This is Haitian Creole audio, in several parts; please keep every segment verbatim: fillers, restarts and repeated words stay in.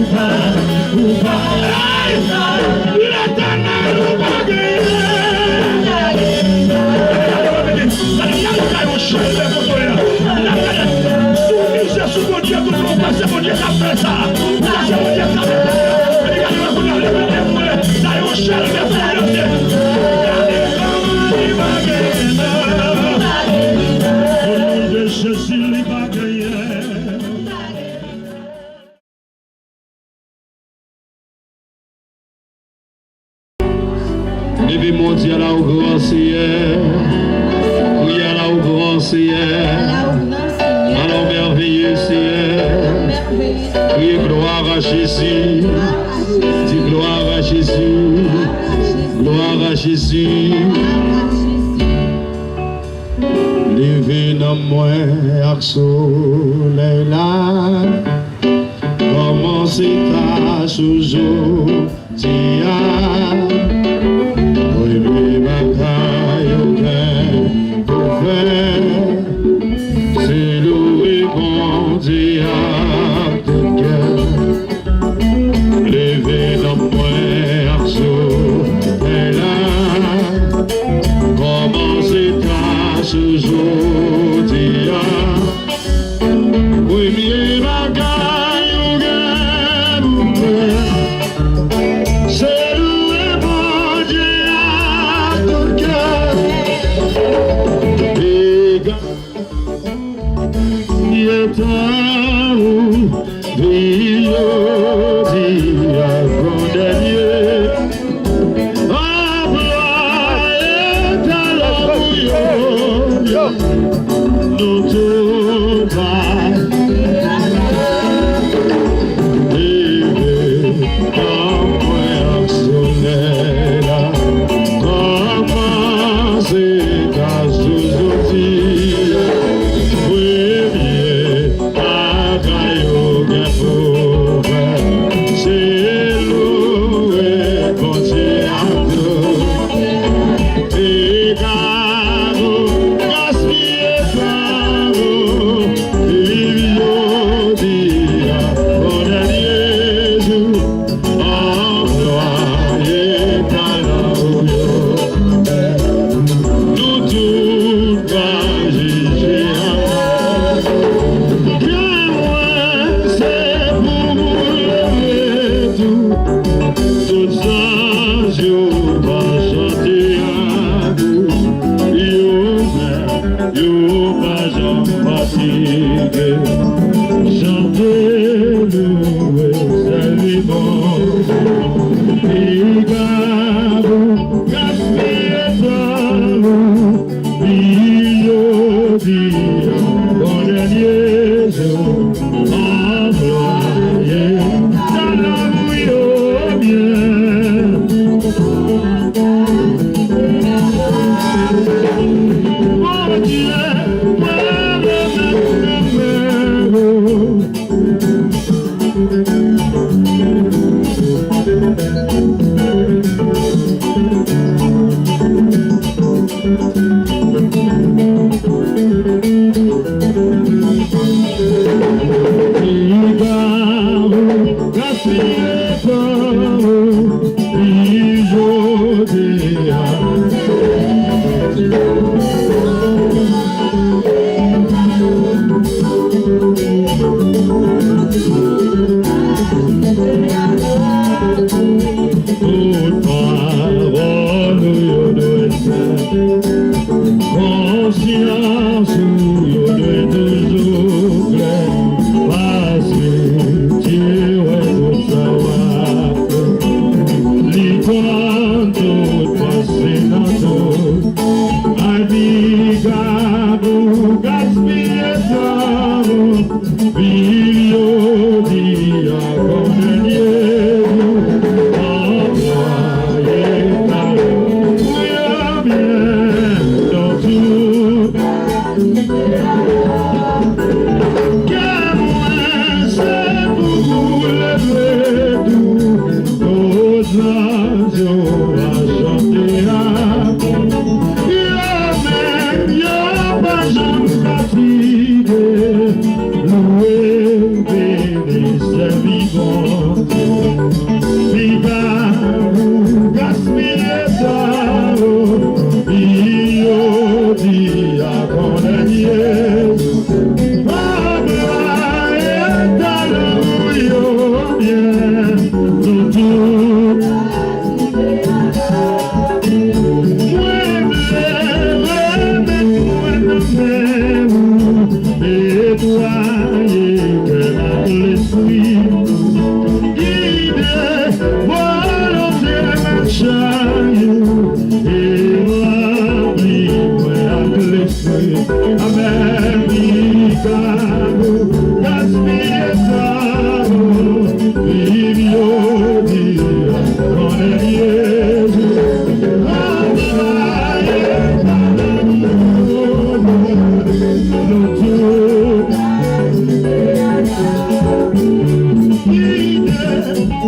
Ou pa. Hey! Letènèl, ou pa genyen. Gade, gade, gade, gade yon chelbè kote a. Gade, gade. Sou mizè, sou Bondye, tout moun panse Bondye k ap fè sa. Panse Bondye k ap fè sa. Gade, gade, gade, gade yon chelbè pou danse. Gade kòman li pa genyen. O non de Jezi, li pa genyen. Leve, Bondye, à la au grand Seigneur. Kriye à la au grand Seigneur. À la au grand Seigneur. À la au merveilleux Seigneur. Merveilleux Seigneur. Kriye gloire à Jésus. Gloire à Jésus. Di gloire à Jésus. Gloire à Jésus. Gloire à Jésus. Leve nanm mwen ak solèy la. Kòmanse ta sou jodi a. Premye bagay ou gen pou fè, se louwe Bondye ak tout kè. Leve nanm mwen ak solèy la. Kòmanse ta sou jodi a. Premye bagay ou gen pou fè, se louwe Bondye ak tout kè. Piga ye tan ou, vi jodi a, bon dènye. Anplwaye talan ou yo, nou tout va leve, anmwe ak solèy la. Kòmanse ta sou jodi a. Premye bagay ou gen pou fè, se louwe Bondye ak tout. Pika pou gaspiye tan ou, viv jodi a, bon dènye jou. Anplwaye talan ou yo. Nou tout va jije a. Kè mwen se pou ou leve tou. Tout zanj yo va chante ak ou. Yo menm yo pa janm fatige. Chante, louwe, sèvi Bondye. Pika pou gaspiye tan ou, vi jodi a, bon dènye jou. Anplwaye talan ou yo byen. Bondye, mwen remèt nan men ou. Li pa ou gaspiye tan ou, li jodi a. Tout pawòl ou yo dwe fè. Konsyans ou yo dwe toujou klè. Paske Dye wè tout sa w ap fè. Li konn tout panse nan tout. Al piga pou gaspiye tan ou. Viv jodi a kòm dènye jou. Anplwaye talan ou yo byen nan tout. Kè mwen se pou ou leve tou. Tout zanj yo va chante ak ou. Yo menm yo pa janm fatige. Louwe, beni, sèvi Bondye.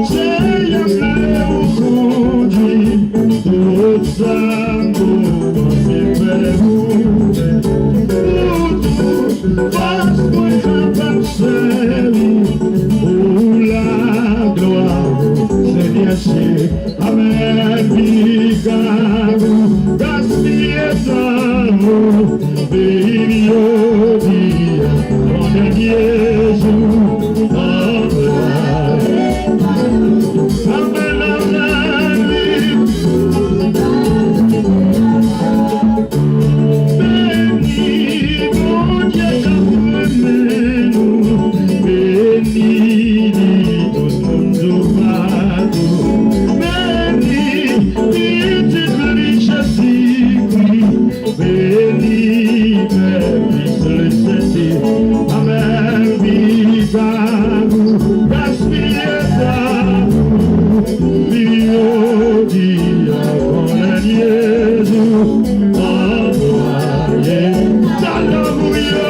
Seyè m lè ou kondwi, tout sa m kòmanse fè ou. Pou tout fòs mwen kapab sèvi ou, laglwa, Senyè, se amèn. Piga ou gaspiye sa ou. Vini jodi a, an dènye jou, anplwaye. Amèn, amèn. Beni Bondye k ap renmen nou, beni li tout moun toupatou, beni Pitit li Jezikri. Beni Pè, Fis, Lespri Sen. Amèn. Piga ou gaspiye sa ou. Vini jodi a, an dènye jou, anplwaye talan ou yo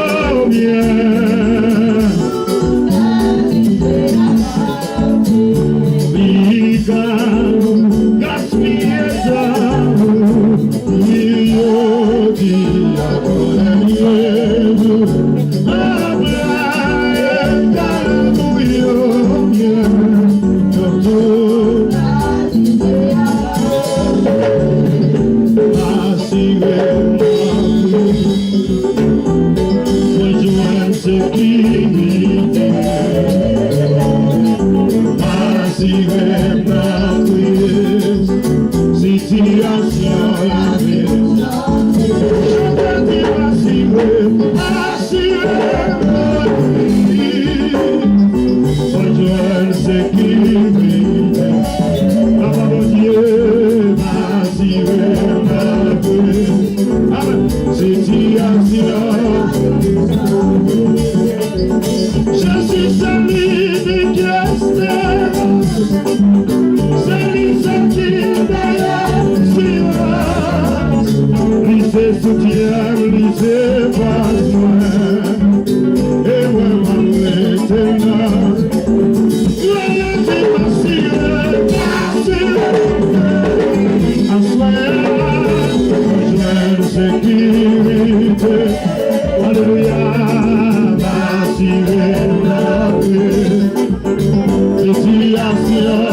byen. Piga ou gaspiye sa ou. Jodi a, an dènye jou, anplwaye talan ou yo byen. Asire m nan Kris, mwen jwenn sekirite. Asire m nan Kris, sitiyasyon lavi m chanje. Asire m, asire m nan Kris, mwen jwenn sekirite. Papa Bondye, asire m nan Kris. Amèn. Sitiyasyon. Jezi se li ki espérans, se li sòti dèyè silans. Li se soutyen m, li se fòs mwen, e mwen m ap rete nan. Jezi m asire, m asire. Aswè a, mwen jwenn sekirite. Alelouya, m asire nan Kris. Sitiyasyon.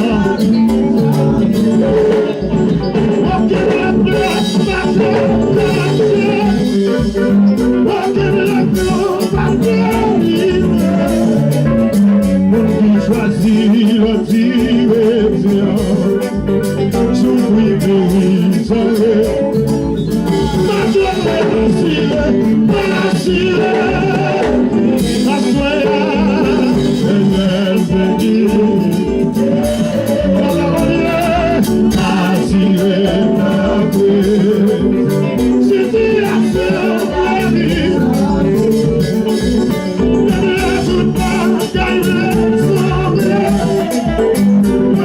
Woke m levann maten, maten. Woke m levann maten. Moun ki chwazi lòt direksyon, soufri, peri, sanble. Maten, asire, asire. Aswè a, Senyè, m beni. Papa Bondye, asire m nan Kris. Sitiyasyon lavi m, menm lè tout bagay vle sanble, m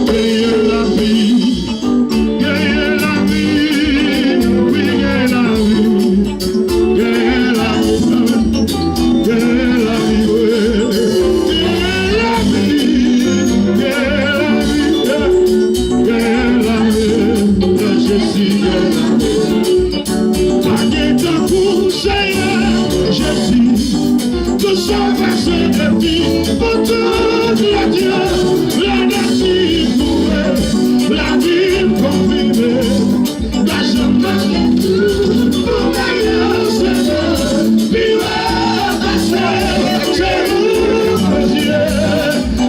Genyen lavi, genyen lavi, wi, genyen lavi, genyen lavi, genyen lavi, wi, genyen lavi, genyen lavi, genyen lavi, nan Jezi, genyen lavi. Pa gen tankou Senyè Jezi, tou sovè se defi pou tout latè. Lanati pwouve, lavi konfime, pa janm pou Senyè pi wo pase, se ou Bondye.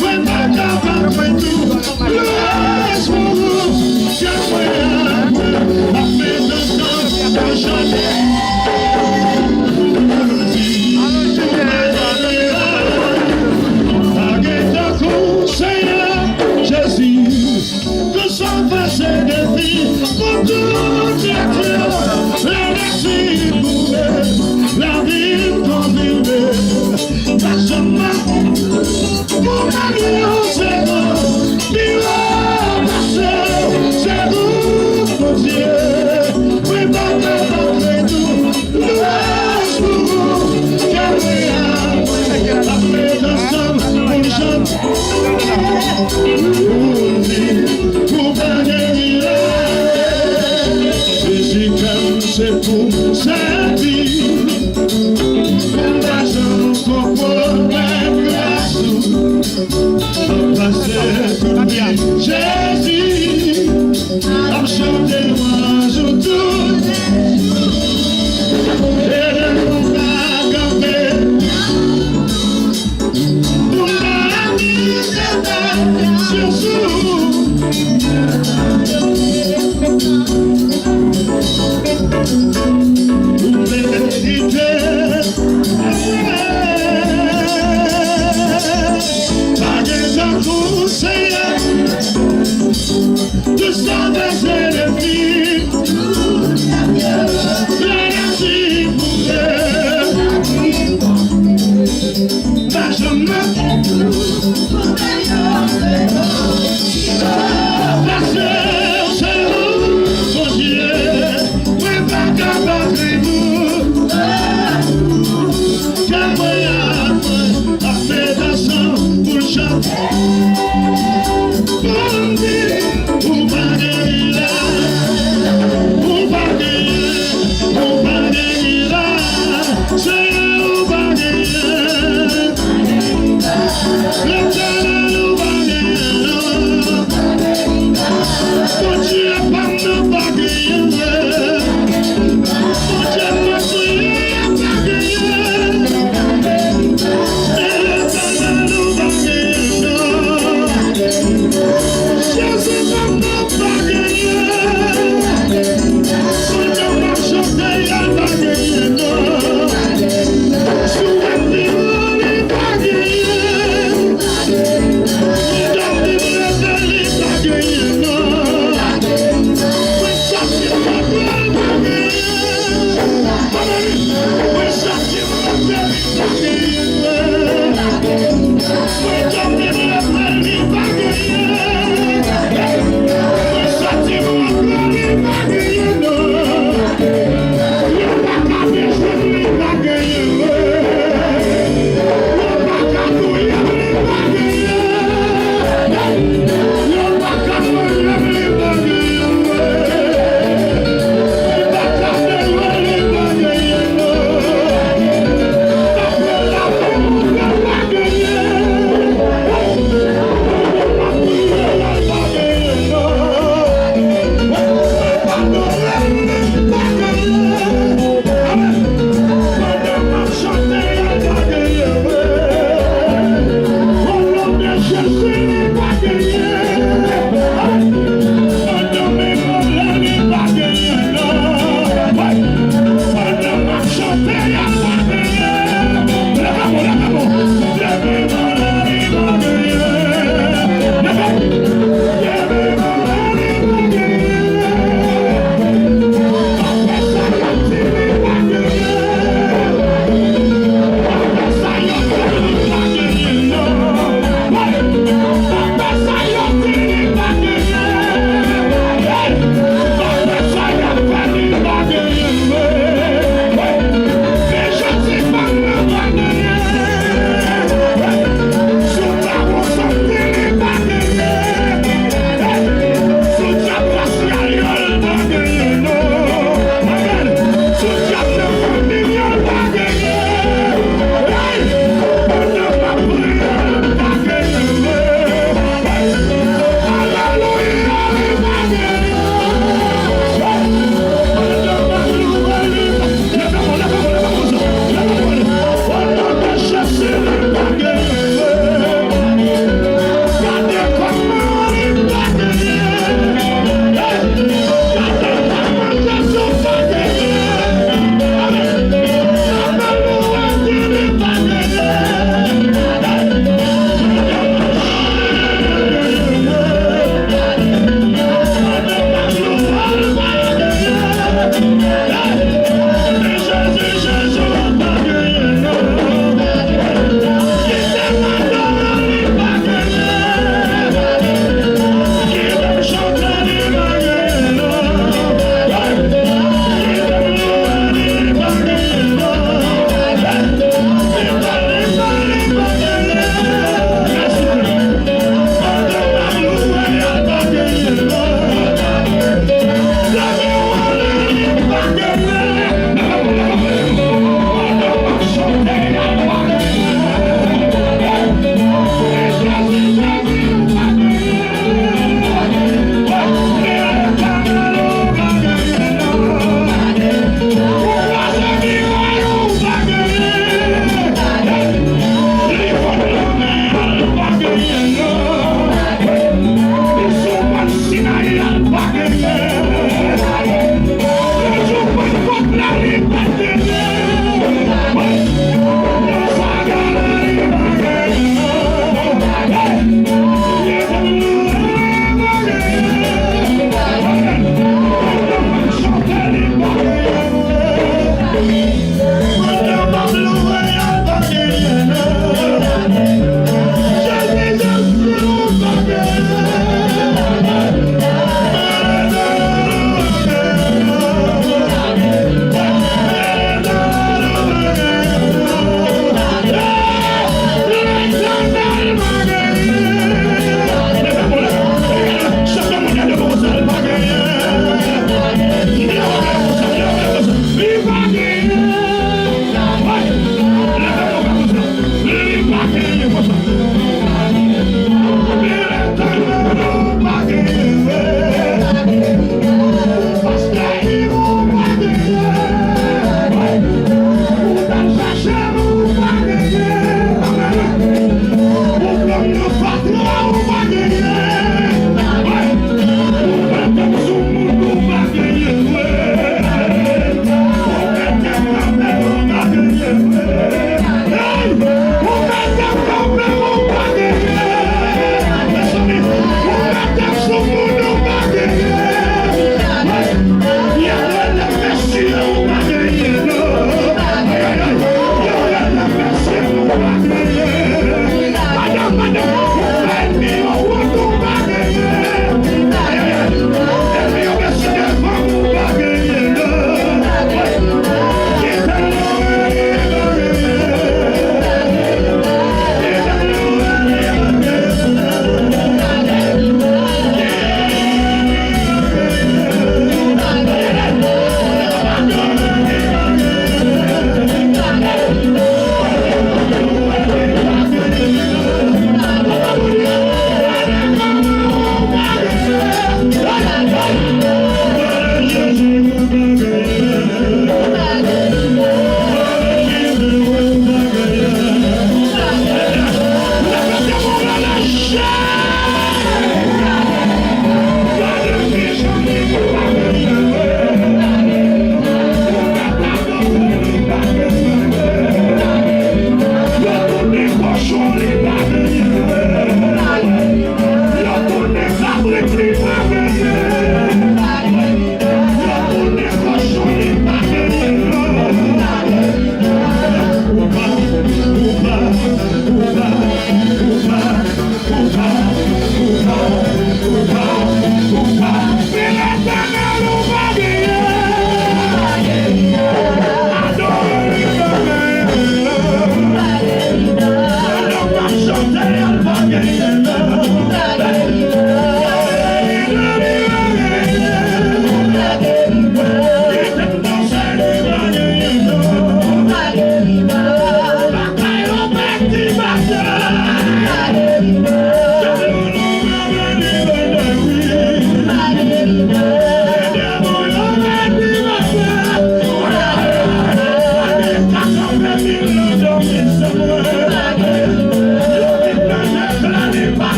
Mwen pa kapab mwen tou. Lwaz pou ou, kè mwen ak mwen ap met ansanm pou chante. Pa gen tankou Senyè Jezi. Tou sovè se defi pou tout latè. Lanati pwouve, lavi konfime. Pa janm pou gade yon segonn pi wo pase, se ou Bondye. Mwen pa kapab retou. Lwaz pou ou, kè mwen ak mwen ap met ansanm pou chante. Ou di, ou pa gen mirak. Jezi, kè m se pou sèvi. Mwen pa janm konpwomèt gras ou. Pase tout vi, Jezi, ap chante lwanj ou tou. Ede m pou m pa kanpe, pou m pa abandone, Jezi. Ou merite. Pa gen tankou Senyè. Tou sovè se defi. Lanati pwouve. Pa janm pase, se ou Bondye. Mwen pa kapab viv ou. Kè mwen ak mwen ap met ansanm pou l chante. Pou m di, ou pa gen mirak. Ou pa genyen, ou pa gen mirak. Senyè, ou pa genyen. Letènèl, ou pa genyen.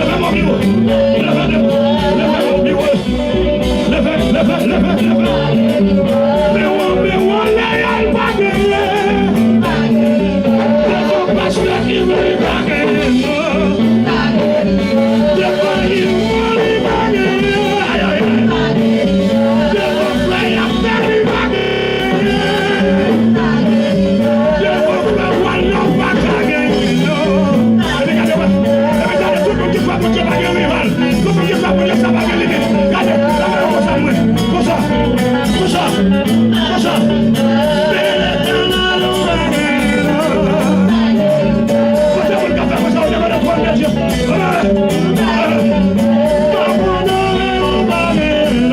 Leve men w pi wo. Leve men w pi wo. Leve men w pi wo. Leve, leve, leve, leve. Men w, men w, lè y al pa genyen. Devan pastè ki vle li pa genyen non. Devan imam li pa genyen. Ay, ay, ay. Devan frè y ap fè li pa genyen. Devan frè w al la w pa ka genyen non. Epi gade wè. Epi gade tout moun ki kwè Bondye pa gen rival. Tout moun ki kwè Bondye sa pa gen limit. Gade, gade konsa mwen. Konsa. Konsa. Konsa. Men Letènèl ou pa gen rival. Kote moun k ap fè konsa, ou te konn twòn de Dye. Letènèl ou pa genyen.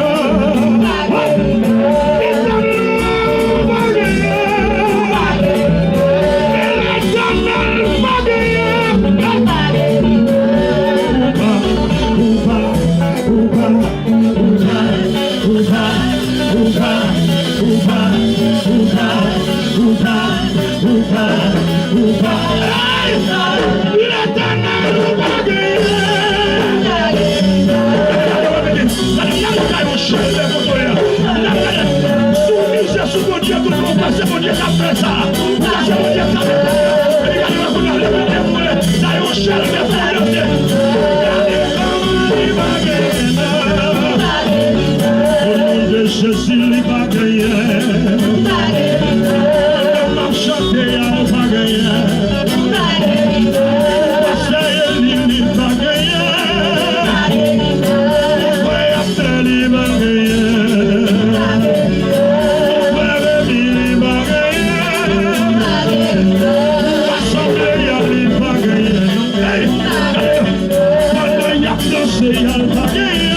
Gade, n ap gade yon chèn de kote a. N ap gade. Si w mize sou Bondye, tout moun panse Bondye k ap fè sa. Ou panse Bondye k ap fè sa. Epi gade wè kounye a, leve men pou lè. Sa yon chèn de fondasyon. Gade kòman li pa genyen. O non de Jezi, li pa genyen. Pandan m ap chante a, ou pa genyen. Pastè Eli, li pa genyen. Frè Abdè, li pa genyen. Frè Remi, li pa genyen. Asanble a, li pa genyen. Ey, gade, pandan y ap danse, y al pa genyen.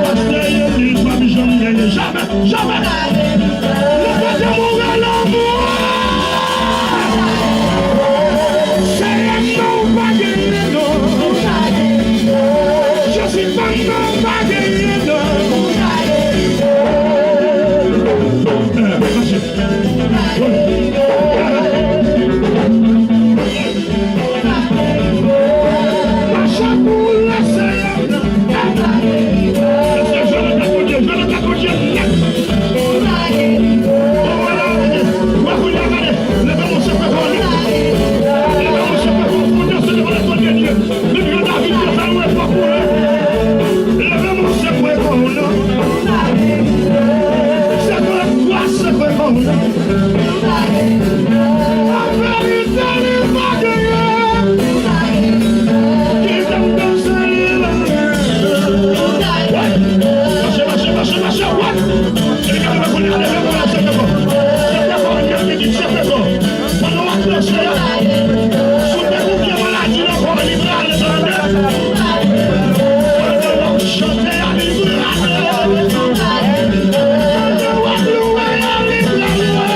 Pastè Eli, li p ap janm genyen. Jamè. Jamè. Lè kote mwen wè lanmou. Seyè m nan ou pa genyen non. Jezi m nan ou pa genyen non. Eh, mache. Mache pou lese. Mache, mache, mache, mache, what? Pandan w ap danse a, si w te gon vye maladi nan kò w, li prale, tande. Pandan w ap chante a, li prale. Pandan w ap louwe a, li prale.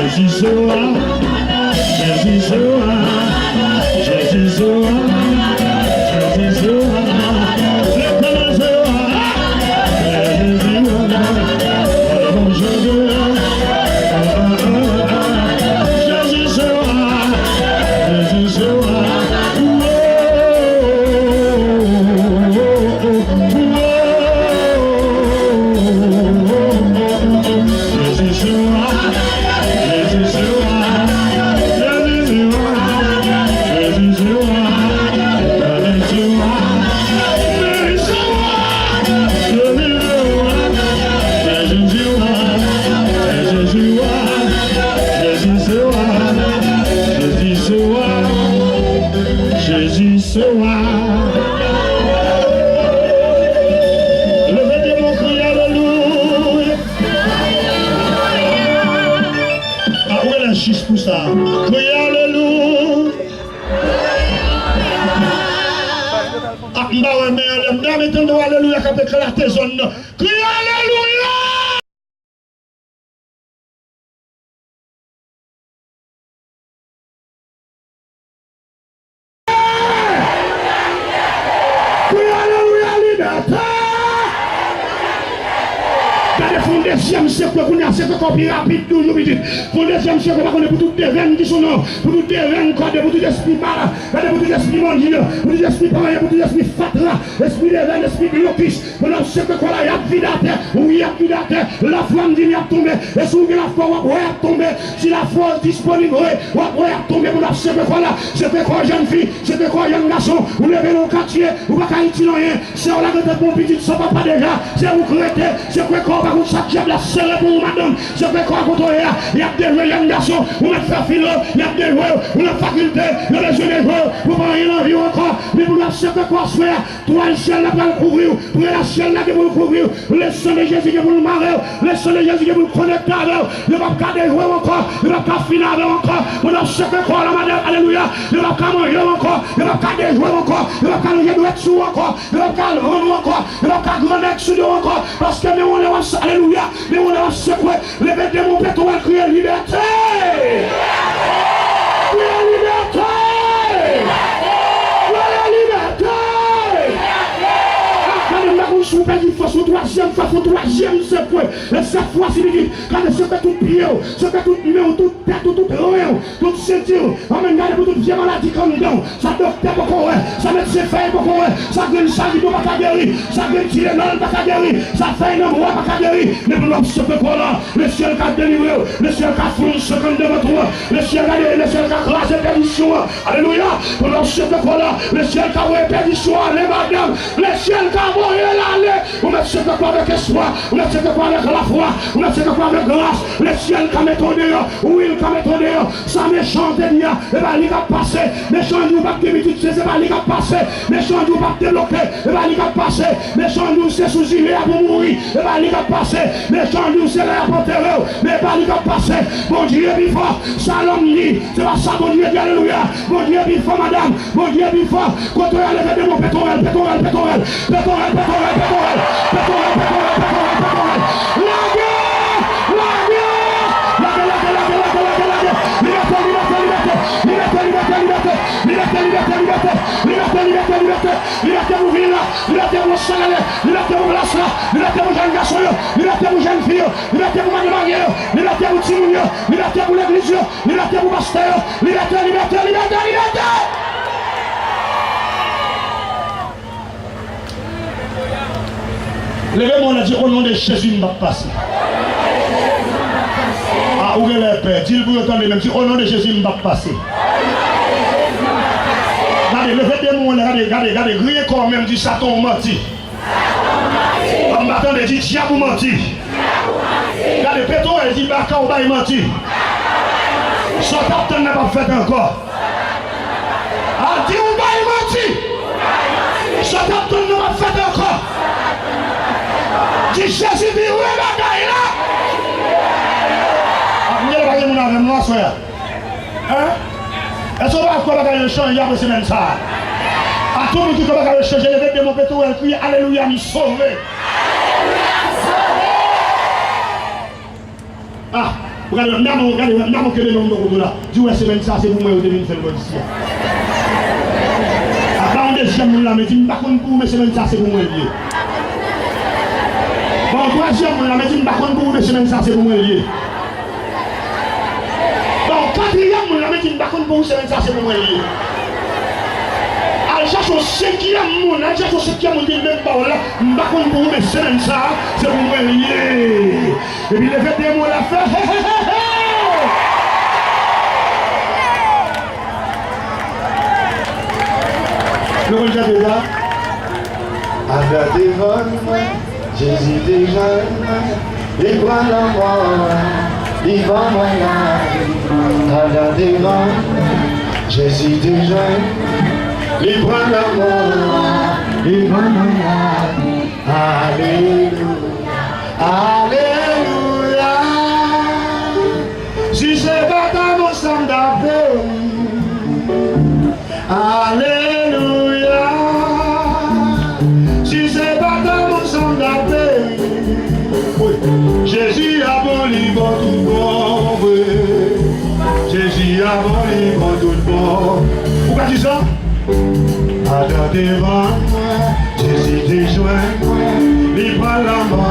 Jezi se wa, Jezi se wa, Jezi se wa, Jezi se wa, Letènèl se wa, Jezi se wa, Jezi se wa, Jezi se wa. Jezi se wa. Leve de men, kriye alelouya. A, ou genlè jis pou sa. Kriye alelouya. A, m pa wè men anlè. M ta renmen tande w alelouya k ap eklate zòn nan. Kriye alelouya! Kriye alelouya, libète! Gade, fè yon dezyèm sekwe kounye a, sekwe kò w pi rapid toujou, pitit. Fè yon dezyèm sekwe, pa konnen pou tout devèn ki sou nou, pou tout devèn kòde, pou tout espri malad, gade, pou tout espri mannyen, pou tout espri panyen, pou tout espri fatra, espri devèn, espri blokis. Pandan w ap sekwe kò la, y ap vide atè. Wi, y ap vide atè. Lafwa m di n y ap tonbe. E si w gen lafwa, w ap wè y ap tonbe. Si lafwa w disponib, wi, w ap wè y ap tonbe. Pandan w ap sekwe kò la, sekwe kò jèn fi, sekwe kò jèn gason. Ou leve nan yon katye, ou pa ka itil anyen. Sè w la gentan gen yon pitit san papa deja. Se ou k rete. Sekwe kò w, pa konn sa dyab la sere pou ou, madanm. Sekwe kò w kote w ye a. Y ap dejwe jèn gason. Ou mèt fè filo. Y ap dejwe w. Ou nan fakilte. Yo bezwen dejwe w. Ou pa anyen nan vi w ankò. Men pandan w ap sekwe kò w aswè a, twal syèl la pral kouvri w. Priyè syèl la gen pou l kouvri w. Le san de Jezi gen pou l mare w. Le san de Jezi gen pou l konekte avè w. Yo p ap ka dejwe w ankò. Yo p ap ka fini avè w ankò. Pandan w ap sekwe kò w la, madanm, alelouya. Yo p ap ka manje w ankò. Yo p ap ka dejwe w ankò. Yo p ap ka lonje dwèt sou w ankò. Yo p ap ka vann w ankò. Yo p ap ka grannèg sou do w ankò. Paske men w anlè w ap, alelouya. Men w anlè w ap sekwe. Leve de men w, pete w, kriye libète! Kriye libète! Kriye libète! Ah, gade, m pa konn si w pèdi fòs, yon twazyèm fwa, fè yon twazyèm sekwe. E sèt fwa, si li di, gade, sekwe tout pye w, sekwe tout men w, tout tèt ou, tout ren w, tout senti w. Amèn, gade pou tout vye maladi k anndan w. Sa doktè poko wè, sa medsen fèy poko wè, sa grenn charit yo pa ka geri, sa grenn Tylenol pa ka geri, sa fèy nan bwa pa ka geri. Men pandan w ap sekwe kò w la, lesyèl ka delivre w, lesyèl ka fonn senkant devan twou an, lesyèl ka, lesyèl ka kraze pèdisyon an. Alelouya! Pandan w ap sekwe kò w la, lesyèl ka voye pèdisyon an ale, madanm, lesyèl ka voye l ale. Ou mèt sekwe kò w avèk espwa, ou mèt sekwe kò w avèk lafwa, ou mèt sekwe kò w avèk gras. Lesyèl ka mete w deyò, wi, l ka mete w deyò. Sa mechan an te di a, e pa li k ap pase. Mechan an di w p ap gen pitit, se, se pa li k ap pase. Mechan an di w p ap debloke, e pa li k ap pase. Mechan an di w se sou zile a pou w mouri, e pa li k ap pase. Mechan an di w se la y ap antere w, men e pa li k ap pase. Bondye pi fò. Sa lòm di, se pa sa Bondye di. Alelouya. Bondye pi fò, madanm. Bondye pi fò. Kote w ye a, leve de men w, pete w, pete w, pete w. Pete w, pete w, pete w. Pete w, pete w, pete w, pete w. Lage! Lage! Lage, lage, lage, lage, lage, lage. Libète, libète, libète. Libète, libète, libète. Libète, libète, libète. Libète, libète, libète. Libète pou vil la. Libète pou Chanèl. Libète pou plas la. Libète pou jèn gason yo. Libète pou jèn fi yo. Libète pou madanm marye yo. Libète pou timoun yo. Libète pou legliz yo. Libète pou pastè yo. Libète, libète, libète, libète. Leve men w la, di, "O non de Jezi, m p ap pase." A, ou genlè pè. Di l pou yo tande menm. Di, "O non de Jezi, m p ap pase." Gade, leve de men w la, gade, gade, gade, griyen kò w menm, di, "Satan, ou manti." M pa tande, di, "Dyab, ou manti." Gade, Petwowèl, di, "Baka, ou bay manti." Sa w t ap tann nan p ap fèt ankò. A, di, "Ou bay manti." Sa w t ap tann nan p ap fèt ankò. Di, "Jezi vire bagay la." A, m genlè pa gen moun avè m non aswè a. Hein? Èske w pa kwè bagay yo chanje apre semèn sa a? A tout moun ki kwè bagay yo chanje, leve de men w, Petwowèl, kriye, "Alelouya, m sove." Ah, Gade, m damon, gade, m damon kenbe men m bò kote w la. Di w wè semèn sa se pou mwen yo te vin fè l wè isi a. Apa yon dezyèm moun la, men di m pa konn pou ou, men semèn sa se pou mwen l ye. Bon, yon twazyèm moun la, men di m pa konn pou ou, men semèn sa se pou mwen l ye. Bon, yon katriyèm moun la, men di m pa konn pou ou, semèn sa se pou mwen l ye. Al chache yon senkyèm moun, al chache yon senkyèm moun ki di menm pawòl la, m pa konn pou ou, men semèn sa se pou mwen l ye. Epi leve de men w la fè, he, he, he, he! Nou konn chante sa? Adan devan mwen, Jezi te jwenn mwen, li pran lanmò a, li ban mwen lavi. Adan devan mwen, Jezi te jwenn mwen, li pran lanmò a, li ban mwen lavi. Alelouya, alelouya. Si se pa t lanmò sa m t ap peri. Alelouya. Si se pa t lanmò sa m t ap peri. Wi. Jezi a bon, li bon tout bon vre. Jezi a bon, li bon tout bon. Ou ka di sa? Adan devan mwen, Jezi te jwenn mwen, li pran lanmò,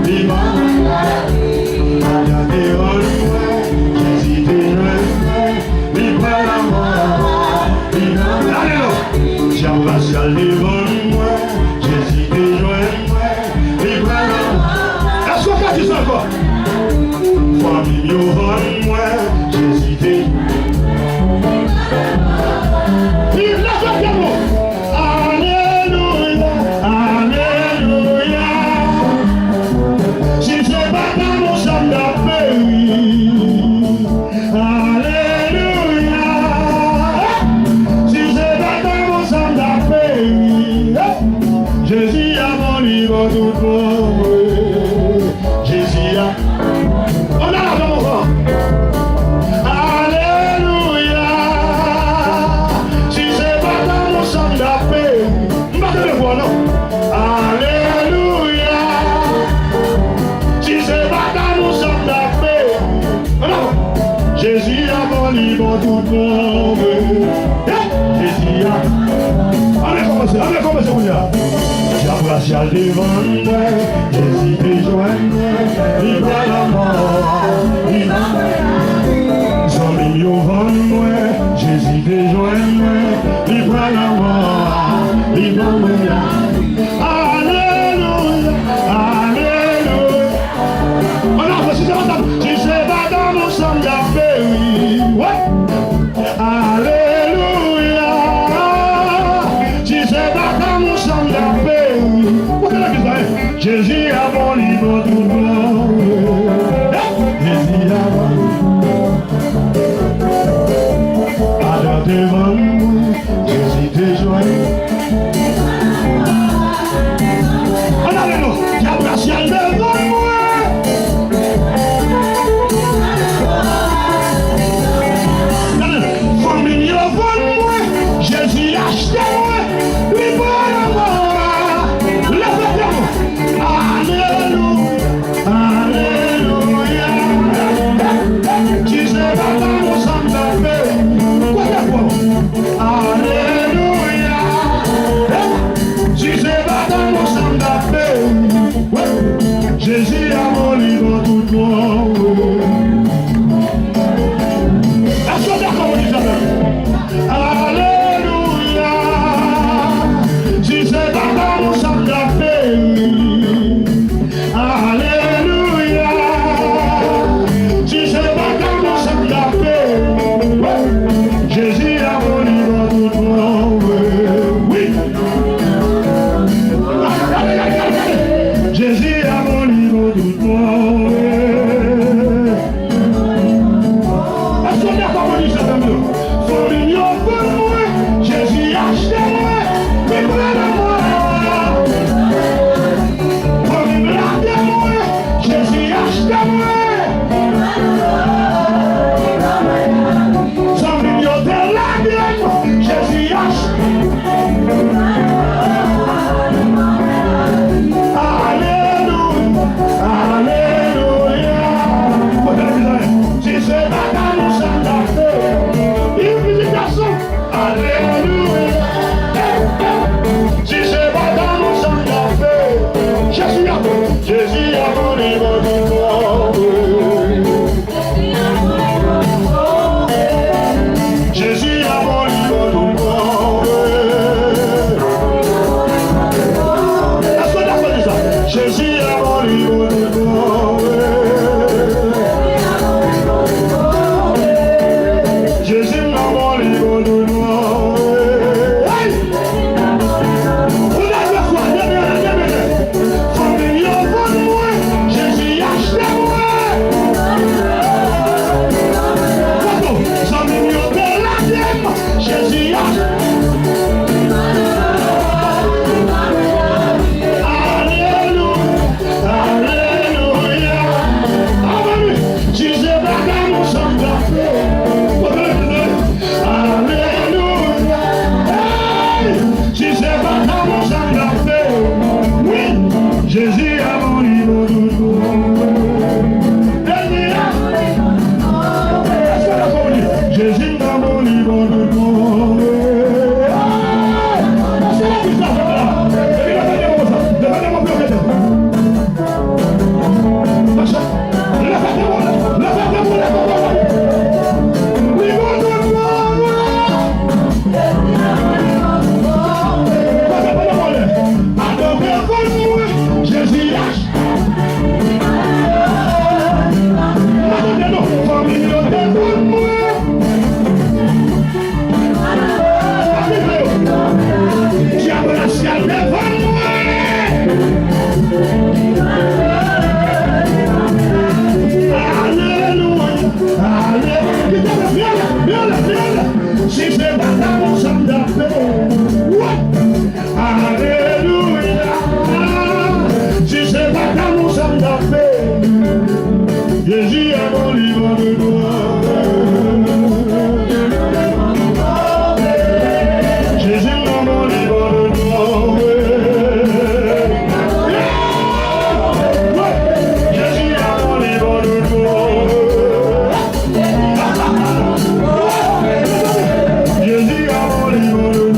li ban mwen lavi. Adan devan mwen, Jezi te jwenn mwen, li pran lanmò, li ban mwen lavi. Dyab rasyal devan mwen, Jezi te jwenn mwen, li pran lanmò. Èske w ka di sa ankò? Fanmi m yo vann mwen, Jezi te. Li leve pye nou. Alelouya, alelouya. Si se pa t lanmò sa m t ap peri. Alelouya. Si se pa t lanmò sa m t ap peri. Jezi a bon, li bon tout bon. Jezi a. Ann al avè m ankò. Alelouya. Si se pa t lanmò sa m t ap peri. M pa tande vwa w non. Alelouya. Si se pa t lanmò sa m t ap peri. Ann al. Jezi a bon, li bon tout bon vre. Hey! Jezi a. Ann rekòmanse, ann rekòmanse kounye a. Dyab rasyal te vann mwen, Jezi te jwenn mwen, li pran lanmò, li ban mwen lavi. Zanmi m yo vann mwen, Jezi te jwenn mwen, li pran lanmò, li ban mwen lavi. Alelouya, alelouya. Ann avanse, se pa sa. Si se pa t lanmò sa m t ap peri. Wè. Alelouya. Si se pa t lanmò sa m t ap peri. Kote legliz la ye? Jezi a bon, li bon tout bon. Jezi a bon. Adan devan mwen, Jezi te jwenn. Ann ale non. Dyab rasyal devan mwen. Gade, fanmi m yo vann mwen. Jezi achte mwen. Li pran lanmò a. Leve pye nou. Alelouya. Alelouya. Si se pa t lanmò sa m t ap peri. Kote vwa w? Alelouya. Si se pa t lanmò sa m t ap peri. Wi. Jezi a bon, li bon tout bon. Èske w dakò pou di sa menm? Alelouya. Si se pa t lanmò sa m t ap peri. Alelouya. Si se pa t lanmò sa m t ap peri. Jezi a bon, li bon tout bon vre. Wi. Gade, gade, gade, gade. Jezi a bon, li bon tout bon vre. Èske w dakò pou di sa menm? Fanmi m yo vann mwen, Jezi achte mwen, li pran lanmò a. Fanmi m lage mwen, Jezi achte mwen. Zanmi m yo te lage m, Jezi achte. Alelouya, alelouya. Kote Alelouya. Hey! Si se pa lanmou sa m t ap fè. Wi, Jezi a mouri pou tout moun. Jezi a mouri pou tout moun. Hey! Leve tèt ou konsa. Leve tèt ou konsa. Dyab rasyal devan mwen. Alelouya, alelouya. Kite mwen, vyola, vyola, vyola. Si se pa lanmou sa m t ap fè. What? Alelouya. Si se pa lanmou sa m t ap fè. Jezi a mouri pou nou. Jezi a mouri pou nou. Jezi a mouri pou nou. Jezi a mouri pou nou.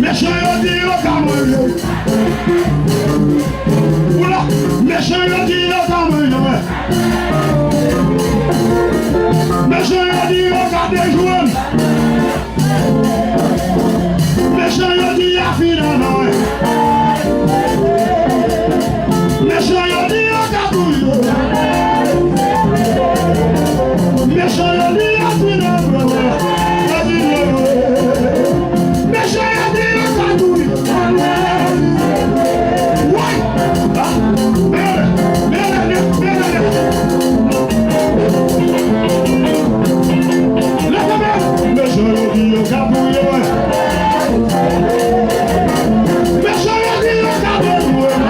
Mesye yo di yo ka manje. Oula, mesye yo di yo ka manje. Mesye yo di yo ka dejouwe. Mesye yo di a fini avè mwen. Mesye yo di yo ka touye. Mesye yo di a fini avè mwen. Yo di yo. Mesye yo di yo ka touye. Woy! Ah! Bèlè! Bèlè! Bèlè! Leve men! Mesye yo di yo ka touye mwen. Mesye yo di yo ka detwi mwen.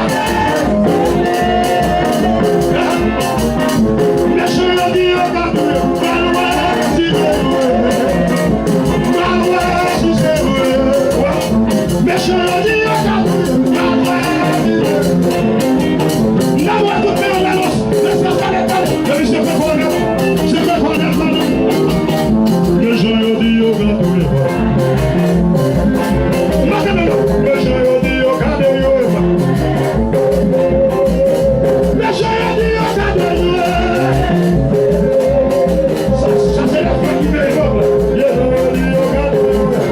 Mesye yo di yo ka touye mwen. Pral wè si se vre. Pral wè si se vre. Mesye yo di yo ka touye mwen. Pral wè si se vre. N ap wè tout peyi nan lòs. Mesye yo di yo ka touye mwen. Mesye yo di yo ka touye mwen. Mesye yo di yo ka touye mwen. Sa, sa se lè frè ki peye pèp la. Mesye yo di yo ka touye mwen.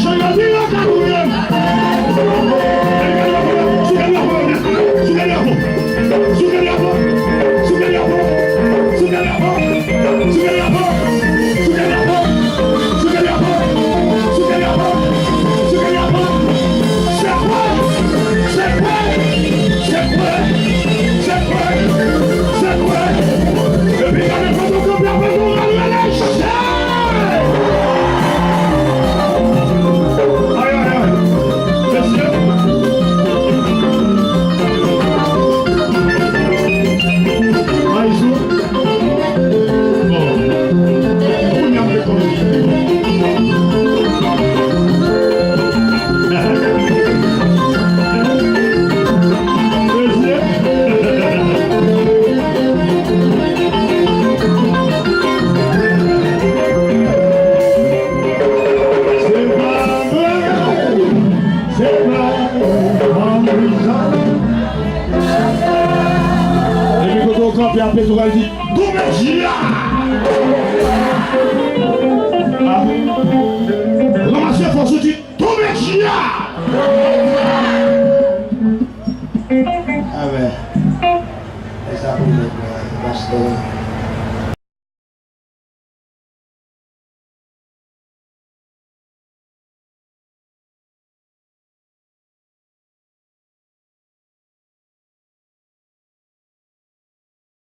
Jan yo di,